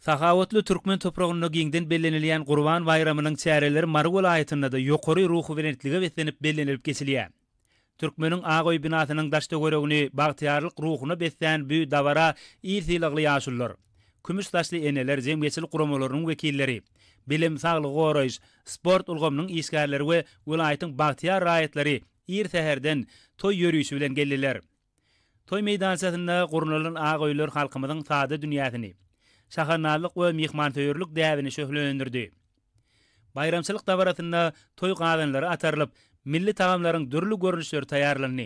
Sahawatly türkmen topragynda giňden bellenilýän Gurban baýramynyň çäreleri Mary welaýatynda-da ýokary ruhubelentlige beslenip bellenilip geçilýär. Türkmeniň ak öý binasynyň daş-töweregini bagtyýarlyk ruhuna beslän bü dabara il sylagly ýaşulular, kümüş saçly eneler, jemgyýetçilik guramalarynyň wekilleri, bilim, saglygy goraýyş, sport ulgamynyň işgärleri we welaýatyň bagtyýar raýatlary ir säherden toý ýörişi bilen geldiler. Toý meýdançasynda gurnalan ak öýler halkymyzyň sada dünýäsini, şahandazlyk we myhmansöýerlik däbini şöhlelendirdi. Baýramçylyk dabarasynda toý gazanlary atarylyp, milli tagamlaryň dürli görnüşleri taýýarlandy.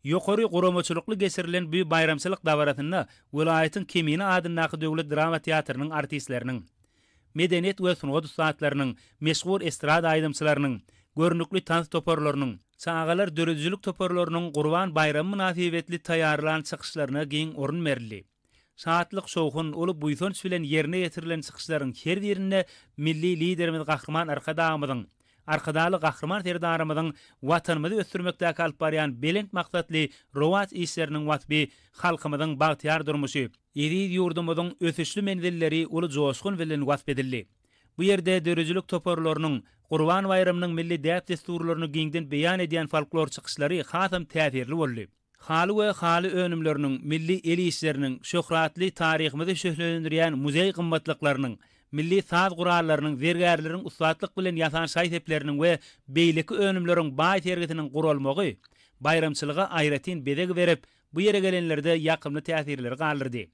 Ýokary guramaçylykly geçirilen bu baýramçylyk dabarasynda welaýatyň Kemine adyndaky döwlet drama teatrynyň artistleriniň, medeniýet we sungat ussatlarynyň, meşhur estrada aýdymçylarynyň, görnükli tans toparlarynyň, çagalar döredijilik toparlarynyň Gurban baýramy mynasybetli taýýarlan çykyşlaryna giň orun berildi. Şatlyk-şowhun, uly buýsanç bilen ýerine ýetirilen çykyşlaryň her birinde milli Liderimiz Gahryman Arkadagymyzyň, Arkadagly Gahryman Serdarymyzyň Watanymyzy ösdürmekdäki alyp barýan belent maksatly rowaç işleriniň waspy halkymyzyň bagtyýar durmuşy, Eziz ýurdumyzyň ösüşli menzilleri uly joşgun bilen wasp edildi. Bu ýerde döredijilik toparlarynyň Gurban baýramynyň milli däp-dessurlaryny giňden beýan edýän folklor çykyşlary hasam täsirli boldy. Haly we haly önümleriniň, milli el işleriniň, şöhratly taryhymyzy şöhlelendirýän muzeý gymmatlyklarynyň, milli saz gurallarynyň, zergärleriň ussatlyk bilen ýasan şaý-sepleriniň we beýleki önümleriň baý sergisiniň guralmagy baýramçylyga aýratyn bezeg berip, bu ýere gelenlerde ýakymly täsirleri galdyrdy.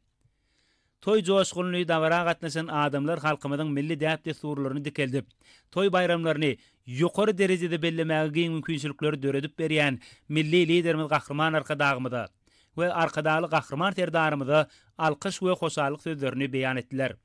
Toý joşgunly dabara gatnaşan adamlar halkymyzyň milli däp-dessurlaryny dikeldip, toý baýramlaryny ýokary derejede bellemäge giň mümkinçilikleri döredip berýän Milli Liderimiz Gahryman Arkadagymyza we Arkadagly Gahryman Serdarymyza alkyş we hoşallyk sözlerini beýan etdiler.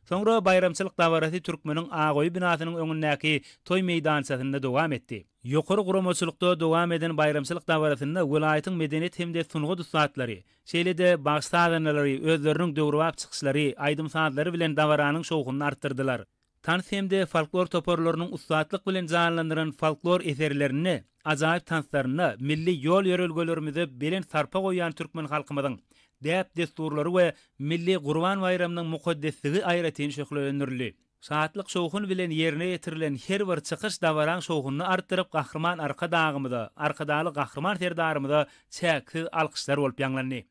Soňra baýramçylyk dabarasy Türkmeniň ak öýi binasynyň öňündäki toý meýdançasynda dowam etdi. Ýokary guramaçylykda dowam eden baýramçylyk dabarasynda welaýatyň medeniýet hem-de sungat ussatlary, şeýle-de bagşy-sazandalary özleriniň döwrebap çykyşlary, aýdym-sazlary bilen dabaranyň şowhunyny artdyrdylar. Tans hem-de folklor toparlarynyň ussatlyk bilen janlandyran folklor eserlerinde, ajaýyp tanslarynda milli ýol-ýörelgelerimize belent sarpa goýýan türkmen halkymyzyň däp-dessurlary we milli Gurban baýramynyň mukaddesligi aýratyn şöhlelendirildi. Şatlyk-şowhun bilen ýerine ýetirilen her bir çykyş dabaraň şowhunyny artdyryp, Gahryman Arkadagymyza, Arkadagly Gahryman Serdarymyza çäksiz alkyşlar bolup ýaňlandy.